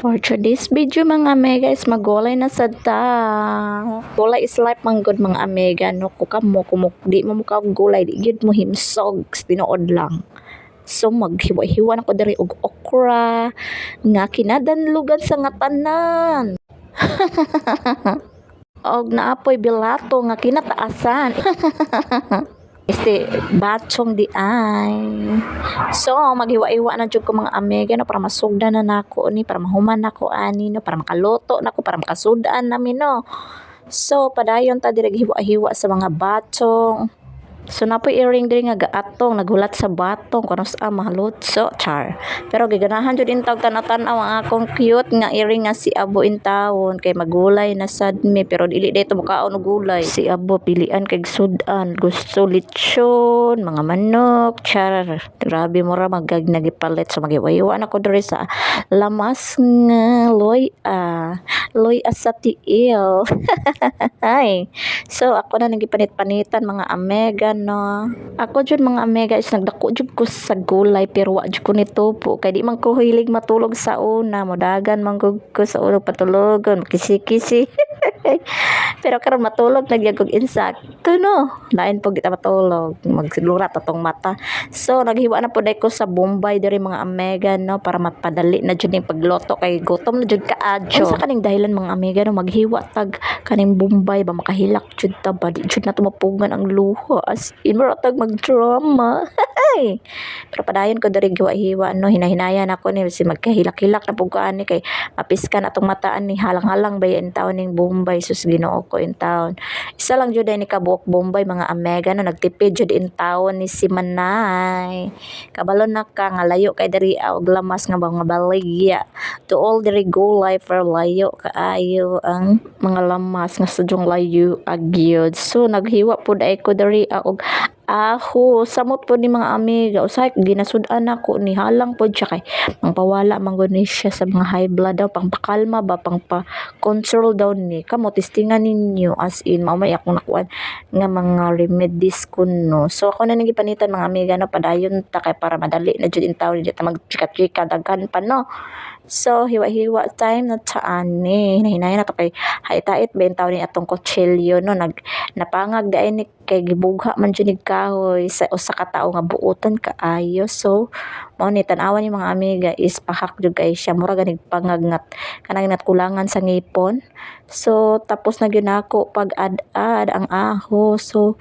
For today's video, mga amiga, is magulay na sad ta. Gulay is life man gud, mga amiga, no? Kung kamo kung di mo mukaon og gulay, di gyud mo himsog, tinuod lang. So maghiwa-hiwa na ko diri og okra nga kinadanlogan sa nga tanan. Og naa poy bilato nga kinataasan. Este batchong diay. So maghiwa-hiwa na jud ko, mga amiga, no, para masugdan na nako ni, para mahuman nako ani, no, para makaluto nako, para makasud-an nami, no. So padayon ta diri hiwa-hiwa sa mga batchong. So naa poy earring diri nga gaatong naghulat sa batong kuno sa mahalutso char. Pero giganahan jud intawon tan-aw ang akong cute nga earring nga si Abo intawon kay magulay na sad mi, pero dili dito mukaon og gulay. Si Abo pilian kay sud-an, gusto lechon, mga manok, char. Grabe, mura magag nagipalit. So maghiwa-hiwa na ko diri sa lamas nga loy-a. Loy-a sa tiil. Ay. So ako na nagipanit-panitan, mga amiga, no. Ako jud, mga amiga, is nagdako jud ko sa gulay, pero wa jud ko nitupo kay di man ko hilig matulog sa una, modagan man gud ko sa una patulogon, makisi-kisi. Pero karon matulog na gyud kog insakto, no. Lain pog di ta matulog, maglurat atong mata. So naghiwa na pud ko sa Bombay diri, mga amiga, no, para mapadali na jud ning pagluto kay gutom na jud kaadyo. Unsa kaning dahilan, mga amiga, no, maghiwa tag kaning Bombay ba, makahilak jud ta ba, di jud nato mapugngan ang luha, as in mura tag mag-drama. Pero padayon ko diri hiwa-hiwa, no, hinahinayan ako ni si magkahilak-hilak na pud ko ani kay mapiskan atong mataan ni, halang-halang ba intawon ning Bombay, sus Ginoo ko intawon. Isa lang jud ni kabuok Bombay, mga amiga, no, nagtipid jud intawon ni si Manay. Kabalo na ka nga layo kay diri og lamas nga mga baligya. Tuol diri gulay pero layo kaayo ang mga lamas nga sadyang layo agyod. So naghiwa pud ay ko diri og aho. Samot pud ni, mga amiga, usahay ginasud-an nako ni, halang pod siya kay pangpawala man gud ni siya sa mga high blood daw, pangpakalma ba, pangpa-control daw ni. Kamo testingan ninyo, as in mao may akong nakuan nga mga remedies kuno. So ako na ning gipanitan, mga amiga, no, padayon ta kay para madali na jud intawon, di ta magchika-chika daghan pa, no. So hiwa-hiwa time na ta ani. Hinahinayan na to kay hait-hait ba intawon ni atong kutsilyo, no, nag napangag diay ni kay gibugha man jud nig kahoy sa usa ka tawo nga buotan kaayo. So mao ni, tan-awa ni, mga amiga, is pahak jud kay siya, mura ganig pangag nga kanang natkulangan sa ngipon. So tapos na gyud nako pag-ad-ad ang aho. So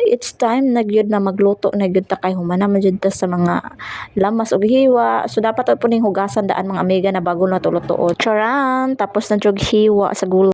it's time na gyud na magluto na gyud ta kay human na man jud ta sa mga lamas ug hiwa. So dapat po ning hugasan daan, mga amiga, na bago nato lutuon. Charan! Tapos na jud hiwa sa gulay.